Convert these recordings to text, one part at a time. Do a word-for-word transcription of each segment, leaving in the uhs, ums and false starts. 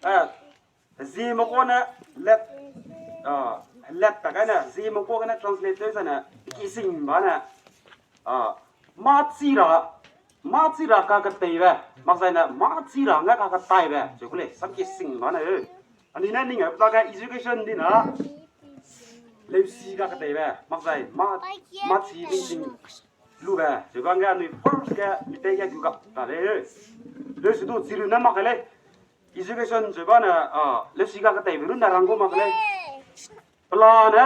Eh, Zeme kua ne let, ah, let ta kai ne, Zeme kua ne translate tew zane, ki sing ba ne, ah, ma chi ra, ma chi ra ka keteibe, mak zai ne, ma chi ra nga ka ketaibe, ze ku lei, sam ki sing ba ne, eh. Ani ne ning a ta ka education di na, leusi ka keteibe, mak zai, ma, ma chi ning sing lube, ze bang ge anui first ge, mi tei ge du ka, ta lei, eh. Leusi du chi ru ne mak lei. Education ze ba ne, ah, leusi ka keteibe run na rang gu mak lei. Pela ne,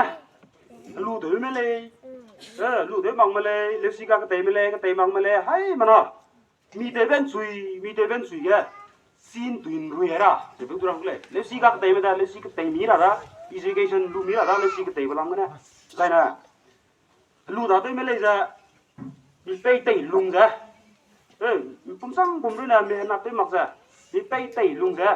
lu de me lei. Eh, lu de mak me lei, leusi ka ketei me lei, ketei mak me lei, hai mana. Mi tei ben chui, mi tei ben chui ge. Sin tuin rui ra, ze bu du rang lei. Leusi ka ketei me da, leusi ketei mi ra da. Education lu mi ra da, leusi ketei be lam ne. Zai ne. Lu da tew me lei ze, mi pei tei lung ze. Eh, mi pum sang pum rui ne mi hena tew mak ze. Mi pei tei lung ze.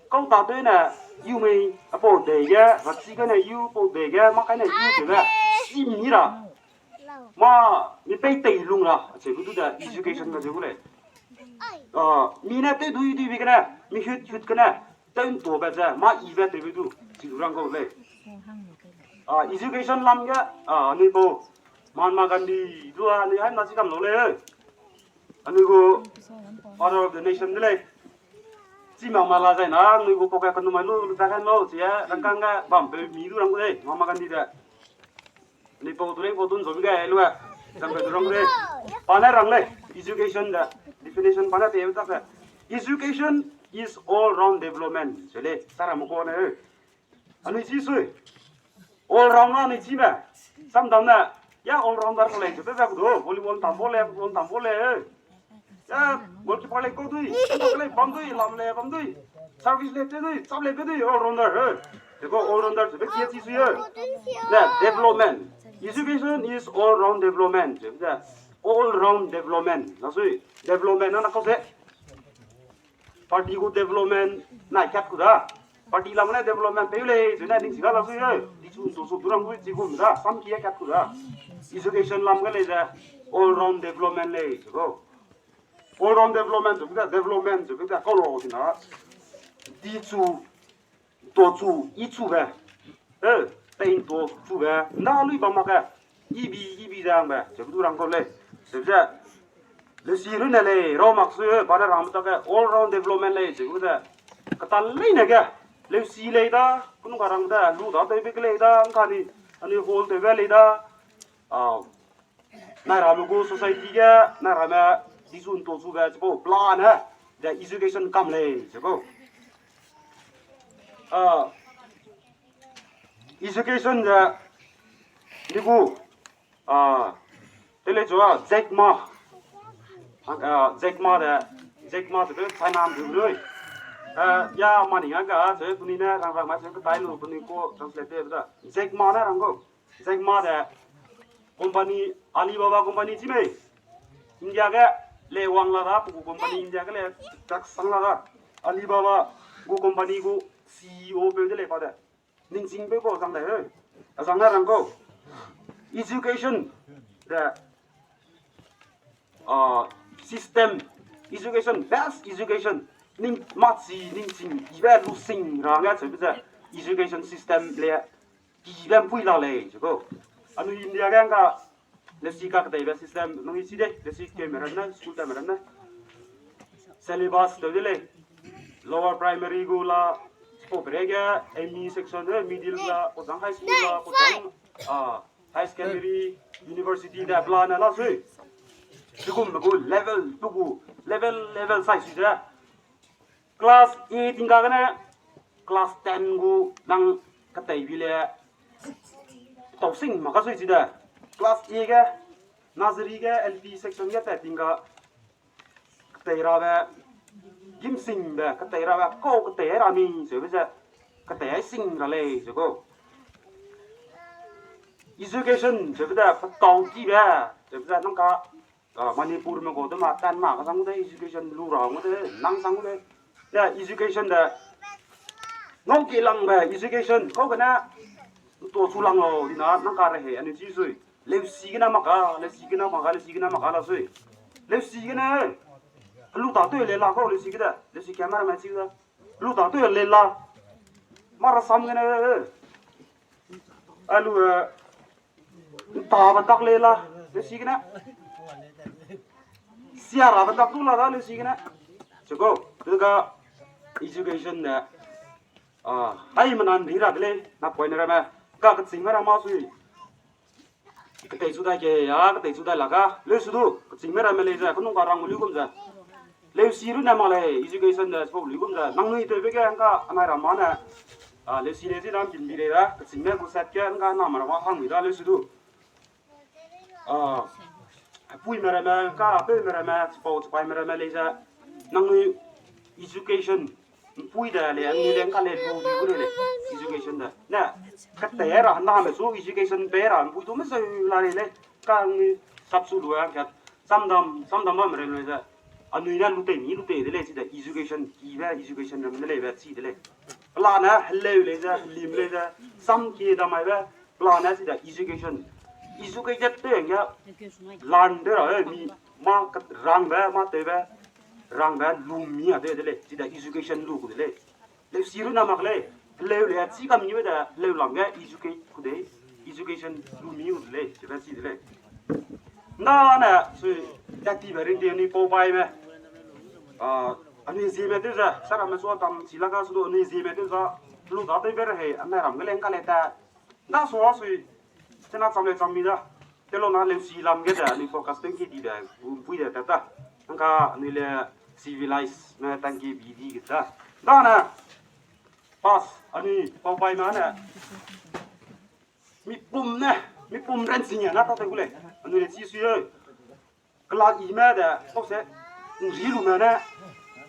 Kau ta tew ne, yu mei, a pau dei ge, rachi ge ne yu, pau dei ge, mak kai ne yu tew ge. Sim ni ra. Ma, mi pei tei lung ra, acheu gu du de education ga ze gu lei. Ah, mi ne tew dui dui bi gene, mi hut hut gene, tew ntua be ze, ma i be tew be du, chi du rang kau lei. Ah, education lam ge, ah, anui pau, Mahatma Gandhi, du a, anui hai na chi kam lau lei. Anui gu, father of the nation de lei. Chi mak ma la zai na, anui gu pau ge kanu mai lu, lu ta kan lau, chi e, rangkang ge, bam peu mi du rang gu lei, Mahatma Gandhi de. Ni pau tu lei pau tu nzom ge lu e. Zang pe tu rang lei. Pa ne rang lei. Education da. Definition pa ne te tak se. Education is all round development. Se lei. Tara mo ko ne. Anui chi sui. All round na anui chi me. Sam dam ne. Ya all rounder ko lei. Pe pe ku do. Volleyball tam bo lei, football tam bo lei. Ya, goalkeeper lei kau dui, lei bam dui, lam lei bam dui, service lei te dui, chap lei pe dui, all rounder, he. Deko all rounder, deko kia chi sui, he. Ne, development. Education is all round development. Ze, all round development. Na sui, development na na kau se. Party gu development na kat ku da. Party lam ne development pe lei, ze na ning si ga la sui, he. Di chu su su durang sui chi gu da, sam kia kat ku da. Education lam ga lei ze, all round development lei, ze ko. All round development zu bida, development zu bida, kau lo tina. Di chu, to chu, i chu be. Eh, tein to chu be. Nda lui bam mak ke. Ibi, ibi dang be. Ze bu du rang kau lei. Ze ze. Leusi run ne lei, rau mak sui, eh, ba ne rang ta ke. All round development lei, ze bu ze. Kata lei ne ke. Leusi lei da, kunu ka rang da, lu da, tei be ke lei da, ngka ni. Ani hall tei be lei da. Ah, Nairamme gu society ge, nairamme disun to chu be, chipau plan he, the education kam lei, chipau. Ah, education de, di gu, ah, tele chu a, Jack Ma, ah, Jack Ma de, Jack Ma de, China de, lui. Ah, ya mani nga ga, che, puni ne, rang rang ma, che, ketai lu, puni ko, translate de, da. Jack Ma ne rang gu. Jack Ma de company, Alibaba company chi mei. India ge le wang la da, pe gu company India ge le tak sang la da. Alibaba gu company gu C E O peu de lei pa de. Ningching peu kau zang de he. A zang na rang kau. Education de ah, system, education, best education, ning machi, ningching, ibe lusing ra nga cheu be ze, education system le, ibe mpui la lei, cheu ko. Anui India ge ngka, lesi ka kedeibe system, nung i chi de, lesi ke me ran ne, school te me ran ne. Syllabus teu de lei, lower primary gu la, chipau pere ge, M E section, eh, middle la, kozang high school la, kozang, ah, high secondary, university de plan la sui. Chigum gu level, tu gu level, level sai sui ze. Class A tingka gene class ten gu nang ketei bi le tau sing mak ka sui chi de. Class A ge, nursery ge, L P section ge te tingka ketei rabe, gimsingbe, ketei rabe, kau ketei ai ra mi, cheu be ze, ketei ai sing ra lei, cheu ko. Education, cheu be ze, petau tibe, cheu be ze, nang ka, ah, Manipur me ko de ma, tan ma, ka sang de, education lu ra, ngau de, nang sang de. Ya, education de, ngau ki lang be, education, kau kene, to chu lang lo, dina, nang ka re he, ani chi sui. Leusi gene maka, leusi gene maka, leusi gene maka la sui. Leusi gene, lu ta tui le la kau leusi gene, leusi camera man si da. Lu ta tu le la. Mara sam gene. Alu, eh, ta ba tak le la. Le si gene. Sia ra ba tak tu la da le si gene. Chego, tu ga education ne. Ah, ai manan ri ra de le, na point ra me. Ka kaching ra ma sui. Ketei chu dai ke, ya, ketei chu dai la ka. Leu su du, kachingme ramme lei ze, kenung ka rang lu gum ze. Leu si ru ne ma lei, education de, spo lu gum ze. Nang nui tewbe ge, ngka anai ram ma ne. Ah, leu si lei zi ram pin bi lei da, kachingme gu set ge, ngka na ma ra ma hang mi da, leu su du. Ah, pui me ramme, ngka pe me ramme, spo, spai me ramme lei ze. Nang nui education, mpui de le, anui le ngka le lu di gu le, education de. Ne, kete ra handa me su education pe ra, mpui tu me se la le le, ka ngi sap su lu a kat, samdam, samdam ba me le le ze. Anui ne lu tei mi, lu tei de le, si de education, ki be education ram de le be, si de le. Pla ne, heleu le ze, lim le ze, sam ki da mai be, pla ne, si de education. Educated te nge, learn de ra, eh, mi, ma kat rang be, ma tei be, rang be, lu mi a de de le, si de education lu gu de le. Leu si ru na mak lei. Leu le a chi kam ni we da, leu lam ge educate ku de, education lu mi u de lei, chi ba chi de lei. Na ne, sui, ta ti ba ring de ni pau bai me. Ah, anui zi me de za, sara me so tam chi la ga su do anui zi me de za, lu da de be re he, anai ram ge leng ka le ta. Na so a sui, chena cham le cham mi da. Te lo na leu si lam ge da, anui focus teng ki di da, gu pui da ta ta. Ngka anui le civilize me tang ki bi di ge da. Da na, Pas, anui pau pai ma ne. Mi pum ne, mi pum ren sing ya na ta te gu le. Anui le chi sui e. Kelak i me de, pau se, nri lu me ne.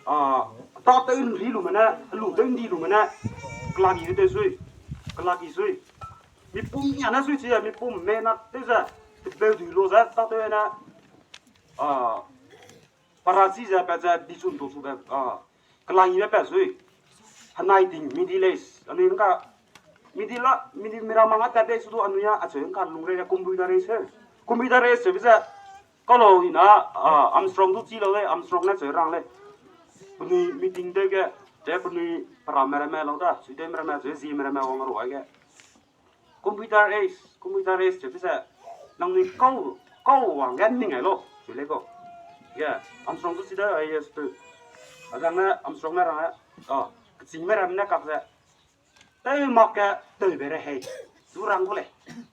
Ah, ta te nri lu me ne, lu te ndi lu me ne. Kelak i te sui. Kelak i sui. Mi pum ya na sui chi ya, mi pum me na te ze. Te beu du lo ze, ta te ne. Ah, Para chi ze pat ze di chun du su be, ah, kelang i be pat sui. Hanai ting, middle age. Anui ngka, middle la, middle mira manga tat de su du anui a, acheu ngka lung re, computer age he. Computer age se be ze, kalo i na, ah, Armstrong du chi lo le, Armstrong ne cheu rang le. Penui meeting de ge, de penui para mera me lo da, sui de mera me, sui zi mera me wang ro ai ge. Computer age, computer age, cheu pise, nangnui kau, kau wang ge ning ai lo, cheu lei kau. Ge, Armstrong du chi da, I A S pu. Azang ne, Armstrong ne rang e, ah, keching me ram ne kak ze. Tew mak ke tew be re hei. Du rang gu lei.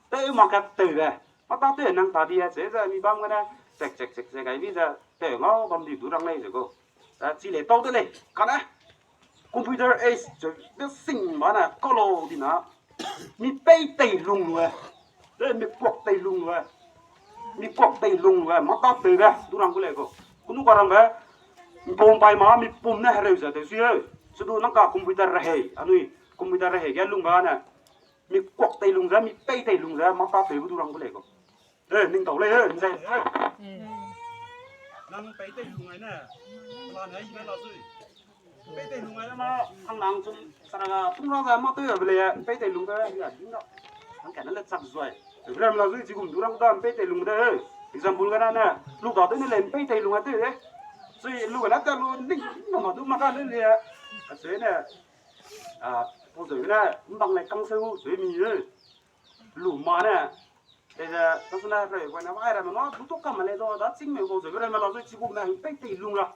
Tew mak ke tew be. Mata tew nang ta di e, cheu ze mi bam gene, chek, chek, chek, chek, ai bi ze, tew ngau bam di du rang lei ze gu. Eh, chi le tau de lei, kane. Computer age, cheu, de sing ba ne, kalo di na. Mi pei tei lung lu e. De mi kuak tei lung lu e. Mi kuak tei lung lu e, mata tei be, du rang gu lei gu. Kunu ka rang be, mpom pai ma, mi pum ne hereu ze teu sui e. Su du nang ka computer rehei, anui, computer rehei ge lung ba ne. Mi kuak tei lung ze, mi pei tei lung ze, mata tei bu du rang gu lei gu. Eh, ning tau lei, eh, nzai. Nang pei tei lung ai ne, la ne, i ne la sui. Pei tei lung ai ne ma, ang nang chum, sara ga, tung ra ga, ma tei be lei, pei tei lung be, ya, ding da. Ang ka ne le chak zuai. Ram la sui, chi gum du rang da, pei tei lung de, eh. Example ga na ne, lu da de ne le, pei tei lung ai de, eh. Sui, lu ga na ta lu, ning, ning ma du ma ka le le, eh. A sui ne, ah, pau zeu ne, mbang le kang seu, sui mi, eh. Lu ma ne, teze, ta su ne reu, gu ne, mai ra me no, du tu kam le do, da ching me go ze, re me la zo, chi gu me, pei tei lung ra.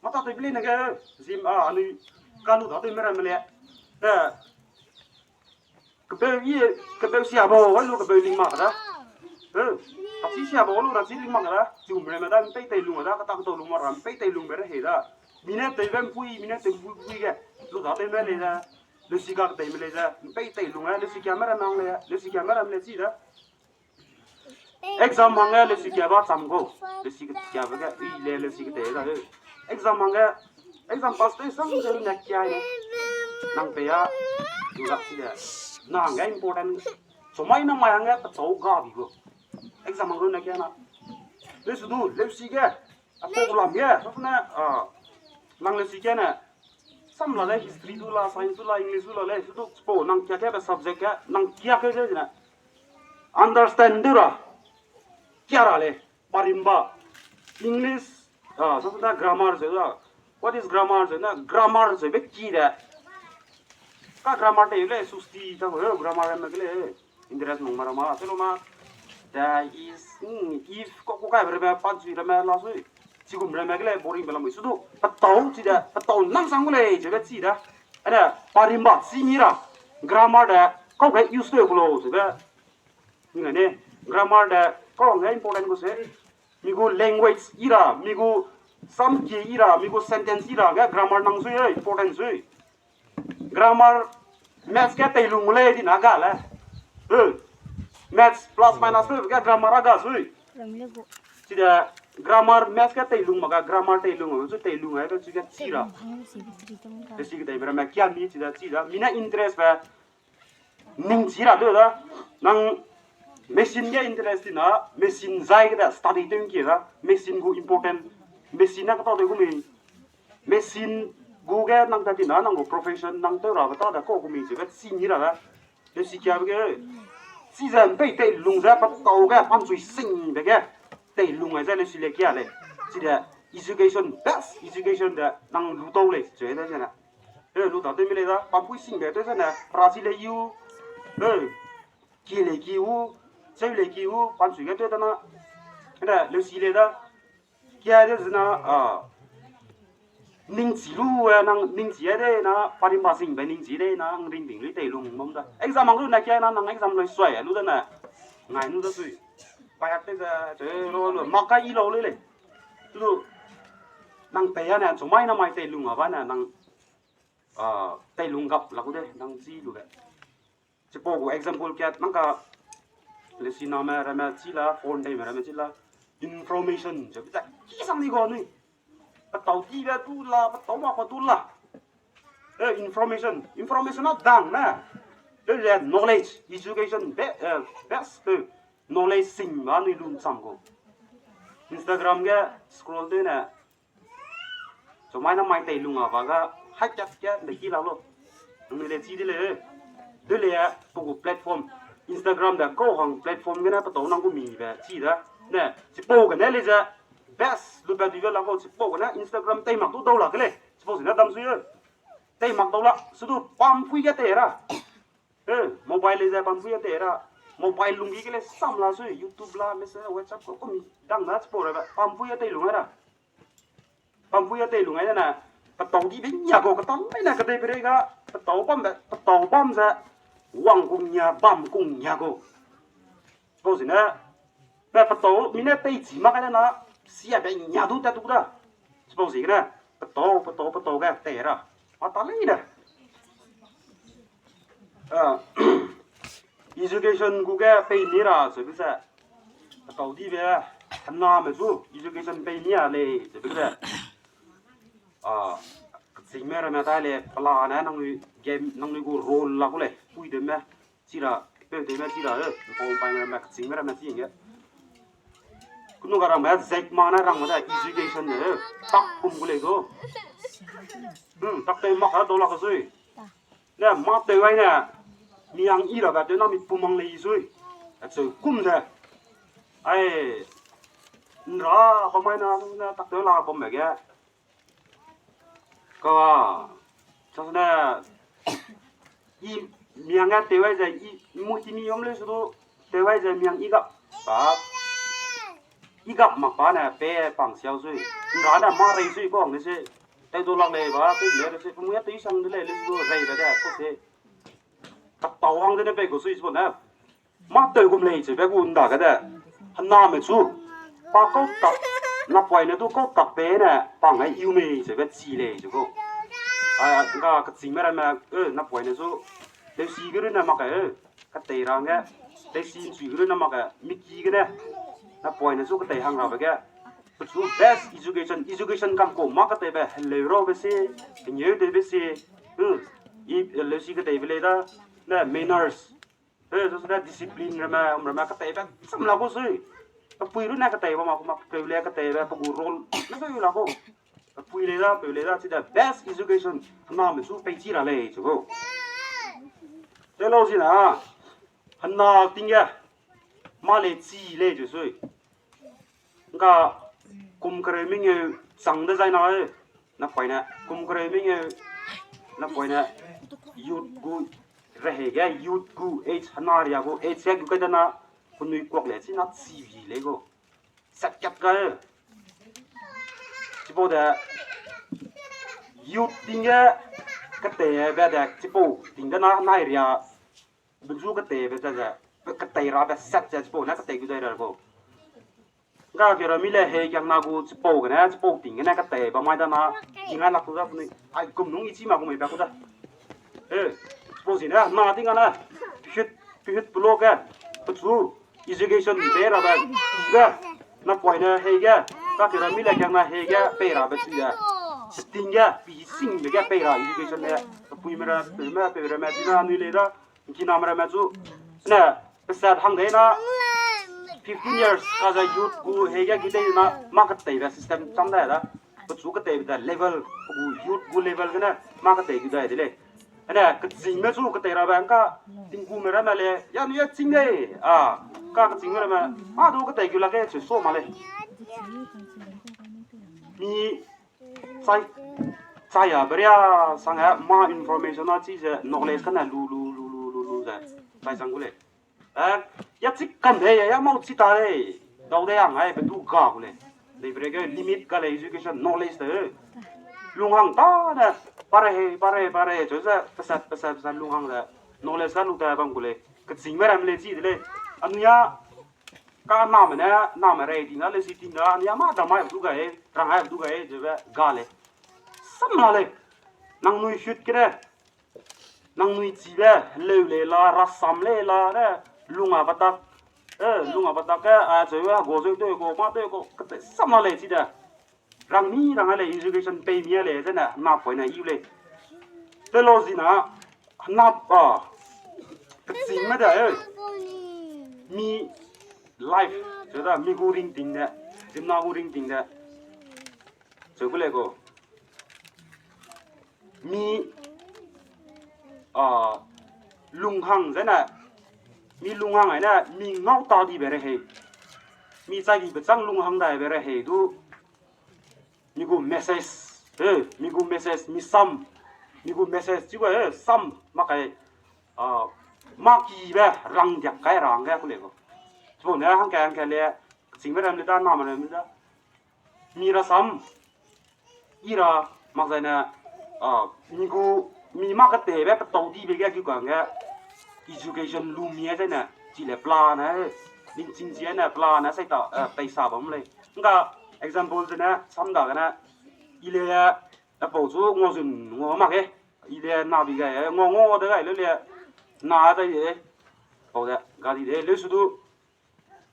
Mata tei bi lei ne ge, zim, ah, anui, ka lu da tei me ra me le. Te, kebeu i, kebeu sia bo, wa lu kebeu ling ma da. Eh, ta chi sia bo, wa lu ra chi ling ma da. Chi gu me re me da, pei tei lung da, ka ta ka tau lung ma ra, pei tei lung be re he da. Mi ne tei be mpui, mi ne tei mpui mpui ge. Lu da tei me le da. Lesi ka tei me le ze, pei tei lung e, lesi kia me ra nang le, lesi kia me ra me le chi da. Exam hang e, lesi kia ba cham go. Lesi kia ba ge, i le, lesi ke tei da. Exam hang e, exam pass tei sang ze ne kia e. Nang pei a, du rak chi de. Nang ge important. Chomai na mai hang e, pa chau ga bi go. Exam hang ne kia na. Lesi du, lesi ge. A pau lam ge, sa ne, ah, nang lesi kia ne. Sam la le history du la, science du la, English du la le, su du po nang kia ke be subject ke, nang kia ke ze ne. Understand du ra. Kia ra le, parimba. English, ah, sa da grammar ze da. What is grammar? Ze na grammar ze be ki de. Ka grammar te le susti ta ko grammar me ke le. Interest nung mara ma, te lo ma. There is, mm, if, ko, ko kai be me, pan sui me, la sui. Chigum me ke le boring be la mo. Sudu, patau chi de, patau nang sang le, ze be chi de. Ane, parimba chi mi ra. Grammar de, kau ke use to ko lo, ze be. Ni ne, grammar de, kau nge important ko se. Mi gu language ira, mi gu sam ki ira, mi gu sentence ira, ge grammar nang sui, important sui. Grammar, maths ke teilung le di na ga le. Eh, maths plus minus le ke grammar a ga sui. Chi de grammar, maths ke teilung ma ga grammar teilung, su teilung ai be chi ke chi ra. Te si ke dei be me kia mi chi de chi da. Mi ne interest be ning chi ra de da. Nang machine ge interest di na, machine zai ke da study tew ki da. Machine gu important, machine na ka tau de gu mi. Machine gu ge nang ta di na, nang gu profession, nang tew ra ba ta da ko gu mi chi be chi ni ra da. Te si kia be ge, chi ze mpei teilung ze patau ge, pan sui sing be ge. Teilung ai ze le si le kia le. Chi de education, best education de nang lu tau le, chi de ze na. E, lu ta te mi le da, pampui sing be te ze ne, razi le yu, e, ki le ki u, cheu le ki u, pansui ge te da na, e, le si le da, kia de ze na, a, ning chi lu, e, nang ning chi e de na, parimba sing be ning chi de na, nang ring ting lu teilung bam da. Exam ang lu na kia na, nang exam loi suai, lu da na, ngai nu da sui. Payak te ze, che, ro, lo, mak ka i lo le le. Lu, nang pei a ne, chumai na mai teilung a ba ne, nang, a, teilung gap la gu de, nang chi lu de. Chipau gu example kat, nang ka, le si na me, ra me chi la, phone dei me, ra me chi la, information, che, bita, ki sang ni go nui. Patau ti be tu la, patau ma ko tu la. E, information, information a dang na. Le le knowledge, education, be, e, best, e, knowledge sing ba nui lun cham ko. Instagram ge scroll de ne, chumai na mai teilung a ba ga, hai kat kat de ki la lo. Nang le chi de le. De le, pe gu platform. Instagram de kau hang platform ge ne patau nang gu mi be chi da. Ne, chipau ge ne le ze. Best, lu be di be la kau chipau ge ne Instagram tei mak du dau la ke le. Chipau si ne dam sui e. Tei mak dau la, su du pampui ge tei ra. E, mobile le ze pampui ge tei ra. Mobile lunggi ke le sam la sui, YouTube la, message, WhatsApp ko, ko mi dang na chipau ra be, pampui ge tei lung ai ra. Pampui ge tei lung ai ne, patau di be nia ko, katam mai ne, kadei be rei ga, patau bam be, patau bam ze, wang kung nia, bam kung nia ko. Chipau si ne, be patau, mi ne tei chi mak ai ne na, sia be nia du tat du da. Chipau si ne, patau, patau, patau ge tei ra. A ta lei de. A, education gu ge pei ni ra, se be ze. Patau di be, hena me zu, education pei ni a lei, se be ze. A, kaching me ra me ta le, pela ne, nangnui game, nangnui gu role la gu lei, pui de me. Chira, peu de me chira, e, mpau pai me, kaching me ra me chi nge. Kunu ga rang me, zek ma na rang me da, education de, tak kum gu lei do. Hmm, tak tei mak ka do la ka sui. Ne, ma tei wai ne, miang i ra ba tei na mi pumang lei sui. A cheu kum de. Ai, nra, ba mai na, na tak tei la bam me ge. Ka, sa ne, i miang a tewai ze, i mui ti mi om le su du, tewai ze miang i gap, ba, i gap mak ba ne, pe pang siau sui, nra ne ma rei sui kong ne se, tei du lak lei ba, pe le se, mui a tei sang de lei, le su du, rei ba de, ko se, ka tau hang de ne pe ko sui su ne, ma tew gum lei chebe gu nda gade. Hena me chu. Pa kau tak. Napoine du kau tak pe ne. Pa ngai iu mei chebe chi lei chebe gu. Ai, ga kaching me ra me, e, napoine chu. Leusi ge rune mak e, e. Katei ra nge. Leusi nsui ge rune mak e. Miki gene. Napoine chu katei hang ra be ge. Pechu best education. Education kam ko ma katei be. Heleu rau be se. Henyeu de be se. Hmm. I, leusi katei be lei da. Ne manners. E, so, so da discipline ramme, um, ramme, katei be, sam la gu sui. Pe pui ru ne katei ba ma, kuma, pe le katei be, pe gu role, ne so yu la gu. Pe pui le da, pe le da, chi da best education, hena me su pei chi ra lei, chu gu. Te lau zi na, hena ting ge, ma le chi lei, chu sui. Nga kum kereu mengeu chang de zai na e. Napoine kum kereu mengeu, napoine youth gu rehei ge, youth gu age, hena ria gu age ge gu kai dana, penui kuak le china chibi lei gu. Sat kat ga. Chipau de youth ting ge ketei be de, chipau ting dana nai ria. Benzu ketei be ze ze, ketei ra be sat ze chipau ne ketei gu dai ra gu. Ga ke ra mi le hei kiang na gu chipau gene, chipau ting gene ketei ba mai dana, i ngai lak ku da penui, ai gum nung i chi ma gu mei ba ku da. Eh, chipau zi ne, na ting gane, pihut, pihut pulo ge, pechu, education pe ra be, i be, napoine hei ge, ga ke ra mi le kiang na hei ge, pei ra be chi ge. Ting ge, pi sing be ge pei ra education le, pui me ra, pui me, pei ra me, china nui le da, Kinam ramme chu, ne, pesat hang dei na, fifteen years ka ze youth gu hei ge gi dei na, mâ keteibe system cham dai da. Pechu keteibe de level, pe gu youth gu level gene, mâ ketei gu dai de lei. Ane, kechîngme chu ketei rabe ngka, tingkume ramme le, ya nu ya chîng dei, a, ka kechîngme ramme, mâ du ketei gu lak ge, chu so ma lei. Mi, chai, chai a, beria, sang a, mâ information a chi ze, knowledge kane lu, lu, lu, lu, lu, lu ze, chai chang gu lei. Eh, ya chi kan de, ya, ya mau chi ta lei. Dau de yang ai, pe du ga gu lei. Dei bre ge limit ga lei education, knowledge de. Lunghang ta ne, pare he, pare, pare, chu ze, pesat, pesat, pesat lunghang ze. Knowledge ga lu ta bam gu lei. Kechîngme ram lei chi de lei. Anui a, ka name ne, name rei ting da lei si ting da, anui a mâ da mai du ga e, rang ai du ga e, ze be ga lei. Sam la lei. Nangnui hut kere. Nangnui chibe, leu lei la, rasam lei la, ne, lung a batak. Eh, lung a batak ge, a, zeu a, go zeu deu go, mâ deu go, kete sam la lei chi de. Rang mi, rang a lei, education pei mi a lei, zene, napoine i lei. Te lo zi na, na, a, kechîngme de, eh. Mi life, zeu da, mi gu ringting de, zimna gu ringting de. Zeu gu lei gu. Mi, a, lunghang zene, mi lunghang aine, mi ngau ta dibe rehei. Mi chai dibe chang lunghang daibe rehei du, mi gu message, eh, mi gu message, mi sam, mi gu message, chi gu, eh, sam, mak kai, a, mâ kibe rang diak kai ra hangge ku lei gu. Chipau ne hangke, hangke le, kechîngme ram le da, name ram le da. Mi rasam, i ra, mak zai ne, a, mi gu, mi mâ keteibe petau dibe ge gu kangge, education lu mi a zai ne, chi le plan ne, ningching chi ne plan ne, sai ta, eh, peisa bam lei. Ngka example zene, sam dagene, i le, apau chu ngua zun ngua mak ge, i le na bi gai, ngua ngua de gai le le, na zai de, pau de, ga di de, leu su du,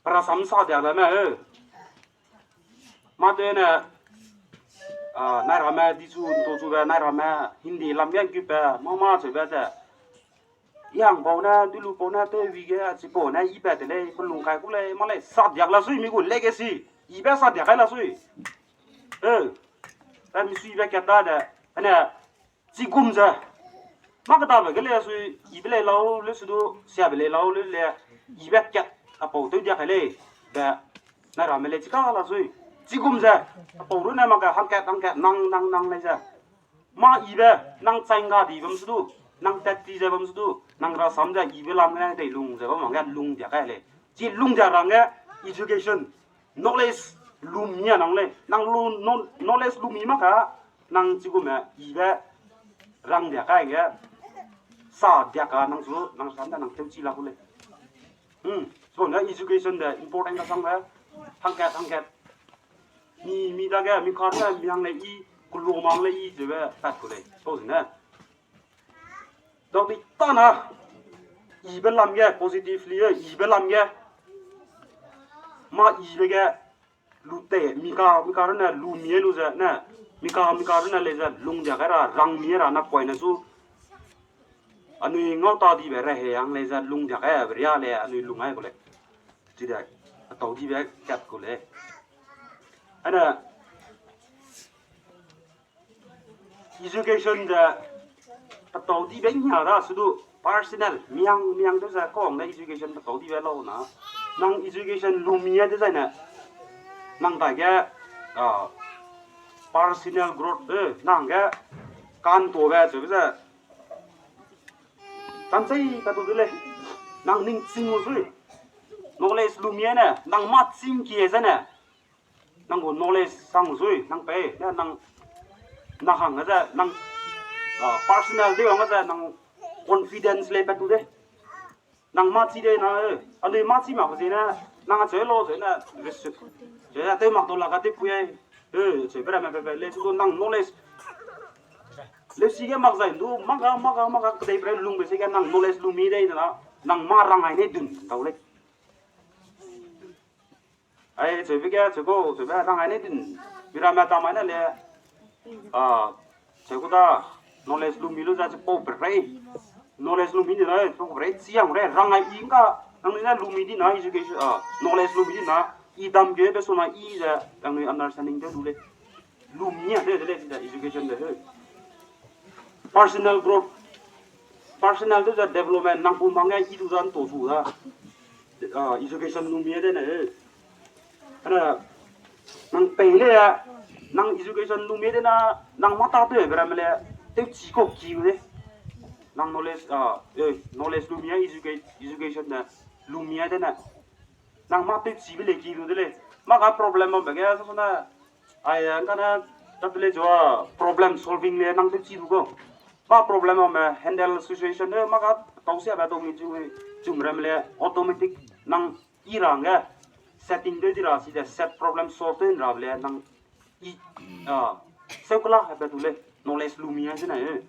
pe rasam sa diak la me, eh. Mâ te ne, a, nai ramme, di chu, nto chube, nai ramme, Hindi lam ge ngkeu pe, mâ mâ cheube ze. I hang pau ne, du lu pau ne, te wi ge, chipau ne, i pe te lei, pe lung kai ku lei, mâ lei, sa diak la sui, mi gu legacy, i be sa diak kai la sui. Eh, ta mi sui be kat ta de, ane, chigum ze. Mâ ketabe ge le sui, i be lei lau, le su du, siabe lei lau, le le, i be kat, apau tew diak kai lei, be, nai ramme lei chika la sui. Chigum ze, apau runne mak ge hangkat, hangkat, nang, nang, nang lei ze. Mâ i be, nang chaingga di bam su du, nang tat ti ze bam su du, nang rasam ze i be lam ne tei lung ze bam hangge lung diak kai lei. Chi lung diak ra hangge education, knowledge lu mi a nang lei. Nang lu, kno-, knowledge lu mi mak ka, nang chigume i be rang diak kai ge, sa diak ka nang su, nang rasam ze nang tewchi la ku lei. Hmm, so ne education de important kasangbe, hangkat, hangkat. Mi, mi dage, mi kar ne, mi hang lei i, kulu mang lei i, zebe, tat ku lei. So ne. Dau di ta na, i be lam ge, positively, i be lam ge. Mâ i be ge, lu te, mi ka, mi ka rune, lu mi lu ze, ne. Mi ka, mi ka rune lei ze, lung diak kai ra, rang mi ra, napoine su. Anui ngau ta dibe rehei hang lei ze, lung diak kai, be ria lei, anui lung ai ku lei. Chide, atau dibe kat ku lei. Ane, education de, patau dibe nia da, su du, personal, miang, miang de ze, kawang de education patau dibe lau na. Nang education lu mi a de zai ne, nang dage, a, personal growth, eh, nang ge kan to be, chebe ze. Tan sei ka tu de lei. Nang ning ching u sui. Knowledge lu mie ne, nang ma ching kie ze ne. Nang gu knowledge sang u sui, nang pei, ne nang, nang hang ze, nang, ah, personal de wang ze, nang confidence lei pa tu de. Nang ma chi de na, eh, anui ma chi mak zie na, nang a cheu lo, cheu na, resu-, cheu na, tew mak to la ka te pui ai, eh, cheu pe ra me pe pe, le chu nang knowledge. Le si ge mak zai, du, mak ga, mak ga, mak ga, kedei pe lung be si ge nang knowledge lu mi de na, nang ma rang ai ne dun, dau lei. Ai, cheu be ge, cheu ko, cheu be, nang ai ne dun, mi ra me ta mai na le, ah, cheu ko da, knowledge lu mi lu za, cheu pau pe rei. Knowledge lu mi di na, cheu pau pe rei, chiang rei, rang ai i ngka, nang ni na lu mi di na, education, ah, knowledge lu mi di na, i dam ge be so na i ze, nang ni understanding de lu lei. Lu mi a de, de lei, de education de, he. Personal growth, personal de za development, nang pu mang ge i du zan to su da. Ah, education lu mi de ne, he. Ana, nang pei le, nang education lu mi de na, nang mata tew be ra me le, tew chi ko ki u de. Nang knowledge, ah, eh, knowledge lu mi a educa-, education ne, lu mi a de ne. Nang ma tew chi be le ki lu de lei. Ma ga problem bam be ge, so na, ai, eh, ngka na, ta te le jo, problem solving le, nang tew chi lu go. Ma problem bam me, handle situation de, ma ga, tau sia be dong ni chu, chu me ra me le, automatic, nang i ra hangge setting tew di ra si de set problem solve tew ra le nang i, ah, seu kela hebe du lei knowledge lu mi a zene, eh.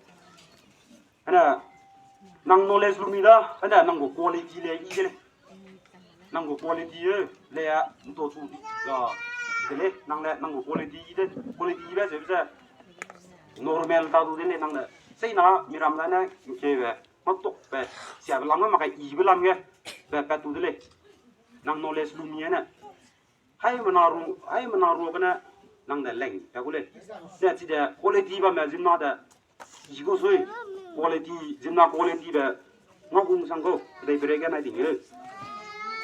Ana, nang knowledge lu mi da, ana nang gu quality le i de lei. Nang gu quality, eh, le a, nto chu di, ah, de lei, nang le, nang gu quality i de, quality i be ze, ze, normal ta du de lei nang le. Sei na, mi ram da ne, nke be, ma tok be, sia be lam ge, ma kai i be lam ge, be, be tu de lei. Nang knowledge lu mi a ne. Hai mena ru, hai mena ru kene nang de leng, ya gu lei. Ne chi de quality bam me zimna de, i gu sui. Quality, zimna quality be, ngau gung sang gu, kedei bere ge nai ding e.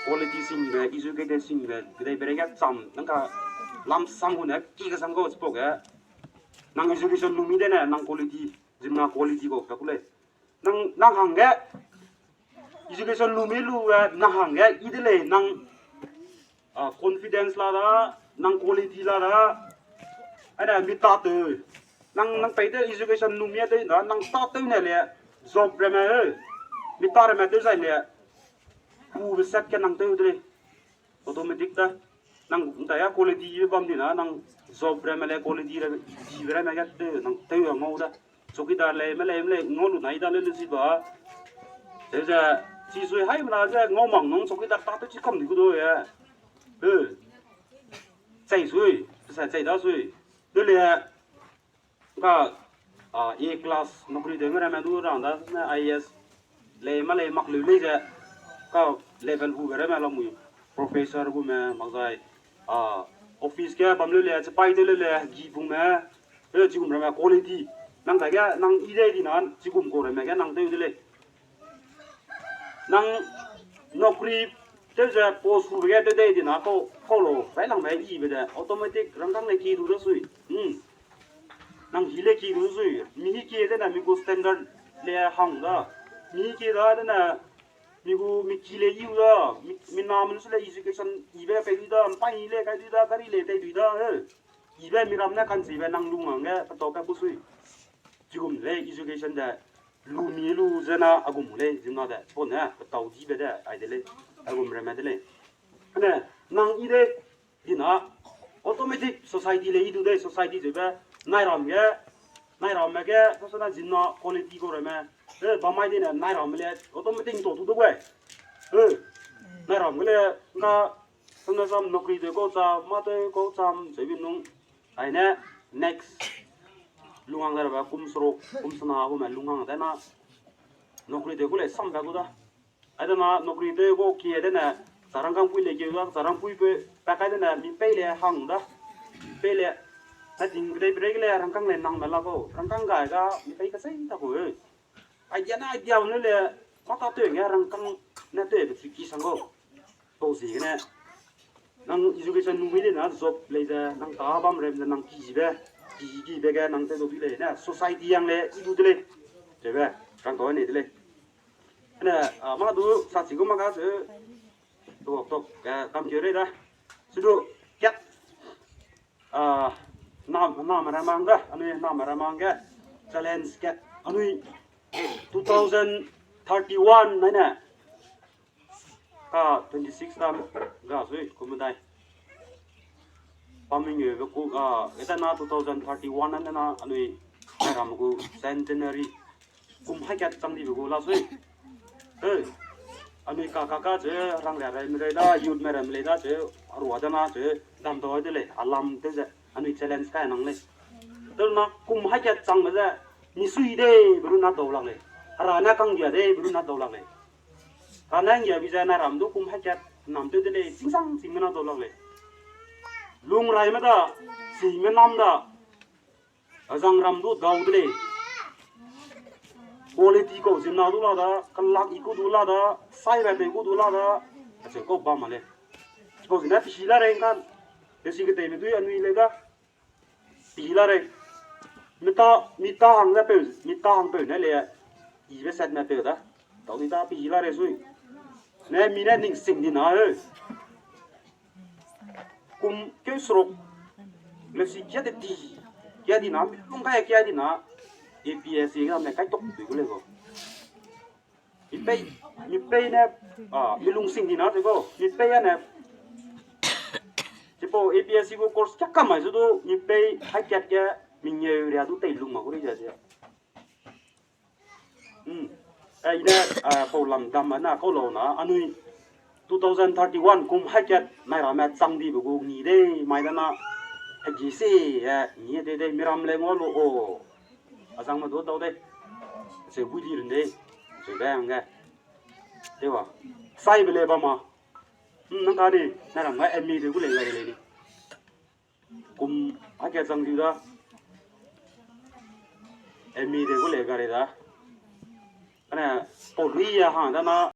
Quality sing be, educated sing be, kedei bere ge cham, nang ka lam sang gu ne, ki ge sang gu, chipau ge. Nang education lu mi de ne, nang quality, zimna quality gu, ya gu lei. Nang, nang hangge, education lu mi lu, eh, nang hangge, i de lei, nang, ah, confidence la da, nang quality la da, ane, mi ta tew. Nang, nang pei de education lu mi de na, nang ta tew ne le, job reme, eh, mi ta reme tew zai le, pu be set ke nang tew de lei. Automatic da. Nang ntai a quality bam di na, nang job reme le quality re, di reme ge tew, nang tew a ngau da. Chowkidar lei, me lei, me lei, ngau lu nai da le le zi ba. Tew ze, chi sui hai mena ze, ngau mang nung chowkidar ta tew chi kam di gu do e. E. Chei sui, sa chei da sui. Tew le, ka, ah, A class, nokri de me reme du rang da, ne I A S, lei ma lei mak leu lei ze, ka level gu be reme lamui, professor gu me, mak zai, ah, office ge bam leu le, chipai de leu le, gi pung me, e, chigum reme quality, nang kai ge, nang i de di na, chigum ko reme ge, nang tew de lei. Nang nokri tew ze post hu ge tew dei di na kau, kau lo, bai lang me i be de, automatic rangkang le ki du da sui. Hmm. Nang hi le ki du sui. Mi hi ki de na mi gu standard le hang da. Mi hi ki da de na mi gu mi ki le i u da. Mi, mi na mi su le education i be pei du da, mpai i le kai du da, gari le tei du da, eh. I be mi ram ne kan si be nang lung hangge, petau pe gu sui. Chigum lei education de, lu mi lu zena a gum lei, zena de, chipau ne, petau di be de, ai de lei, a gum reme de lei. Ane, nang i de, di na, automatic society lei i du de, society ze be, nai ram ge, nai ram me ge, so so na zena quality gu reme, e, bamai de ne, nai ram le, automatic to tu du gu e. E, nai ram ge le, nga, Samna sam nokri de kau cham, ma de kau cham, sebi nung. Aine, next. Lunghang de rabe kum seruk, kum sena gu me lunghang de na. Nokri de gu le sam da gu da. Aide na nokri de gu kie de ne, charangkang pui le kie da, charang pui pe, pa kai de ne, mi pei le hang da. Pei le, na ting kedei break le, rangkang le nang me la gu. Rangkang gai ga, mi pei ka sei da gu. Idea na idea ne le, mata tew nge rangkang ne tew be ki sang gu. Pau ziegene, nang education lu mi de na job lei ze, nang ta bam rem ze nang ki zibe. Ki ki be ge nang te do di lei, ne society yang le i du de lei. Chebe, rang to ne de lei. Ne, a, ma du sa chi gu ma ga se, to, to, eh, kam ke re da. Su du, kat, a, nam, nam ra mang da, anui nam ra mang ge, challenge kat, anui two thousand thirty-one nai ne, ka twenty six tam ga sui kumedai. Paming yebe ku ga, eta na two thousand thirty-one na na anui ram gu centenary kum hai kat chang di be gu la sui. Hey, anui ka ka ka che rang le rai me rai da, youth me ram le da che, arua da na che, dam do de le, alam te ze, anui challenge kai nang le. Te na kum hai kat chang me ze, mi sui de, beru na do lak le. Ara na kang dia de, beru na do lak le. Kanang ya bi ze na ram du kum hai kat nam tew de lei, chingsang ching me na dau lak lei. Lung rai me da, si me nam da, azang ram du dau de lei. Quality kau zim na du la da, kalak i ku du la da, sai rai tei ku du la da, acheu kau bam ma lei. Kau zim na pisi la rei kan, te si ke tei me dui anui lei da. Pi la rei. Mita, mita hang ze peu, mita hang peu ne le, ibe set me peu da. Tau di da pi la rei sui. Ne mi ne ning sing di na e. Kum keu seruk. Le si kia de di. Kia di na, lung kai kia di na. A P S C exam ne kai tok di gu le go. Mi pei, mi pei ne, a, mi lung sing di na te go, mi pei a ne. Chipo A P S C gu course kia kam mai zu du, mi pei hai kat ge, mi ngeu ria du tei lung ma gu ri ja ja. Hmm. Eh, i ne, a, pau lam dam ma na, kau lau na, anui two thousand thirty-one kum hai kat, nai ra me chang di be gu ngi de, mai da na, hegi se, eh, ngi de de, mi ram le ngau lu, o. Azang me du dau de. Cheu bui di run de. Cheu de hangge. Tewa. Sai be le ba ma. Hmm, nang ka ni, na ram ga M E de gu le ga le ni. Kum, a ke zang di da. M E de gu le ga le da. Ane, pau lui ya hang da na.